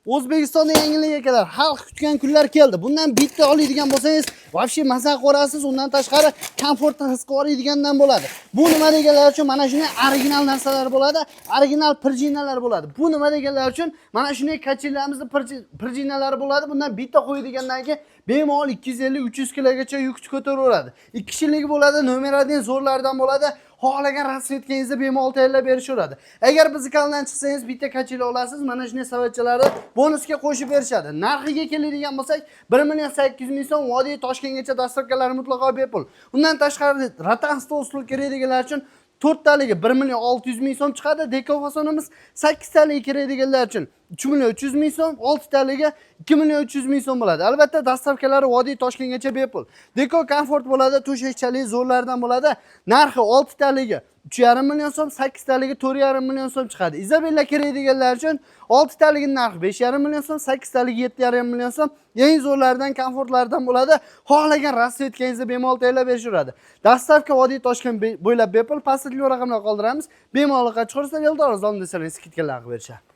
O'zbekistonda yangilik, akalar, xalq kutgan kunlar keldi. Bundan bitta oladigan bo'lsangiz, вообще maza ko'rasiz, undan tashqari komfortni his qilib oladigandan bo'ladi. Bu nima deganlar uchun mana shunday original narsalar bo'ladi, original пружина lar bo'ladi. Bu nima deganlar uchun mana shunday качели larimizni пружина lari bo'ladi. Bundan bitta qo'ydigandan keyin bemalol 250-300 kilogacha yuk ko'taraveradi. Ikki kishiligi bo'ladi, номер 1 zo'rlardan bo'ladi. Xohlagan расцветка ngizni bemalol tayyorlab berishaveradi. Agar bizni kanaldan chiqsangiz, bitta качели olasiz, mana shunday savatchalarni bonusga qo'shib berishadi. Narxiga keladigan bo'lsak, 1 million 800 ming so'm, Vodiy Toshkentgacha доставка lari mutlaqo bepul. Undan tashqari rotan stol, stul kerak deganlar uchun to'rttaligi 1 million 600 ming so'm chiqadi. Deko fasonimiz sakkiztaligi kerak deganlar uchun 3 million 300 ming so'm, oltitaligi 2 million 300 ming so'm bo'ladi. Albatta, доставка lari Vodiy Toshkentgacha bepul. Deko komfort bo'ladi, to'shakchali zo'rlardan bo'ladi. Narxi oltitaligi 3,5 million so'm, sakkiztaligi 4,5 million so'm chiqadi. Izabella kerak deganlar uchun oltitaligi narxi 5,5 million so'm, sakkiztaligi 7,5 million so'm. Eng zo'rlardan, komfortlardan bo'ladi. Xohlagan расцветка ngizni bemalol tayyorlab berishaveradi. Доставка Vodiy Toshkent bo'ylab bepul. Pastda raqamlar qoldiramiz. Bemalol aloqa chiqarsa, Eldor Zon desangiz, скидка lar qilib berishadi.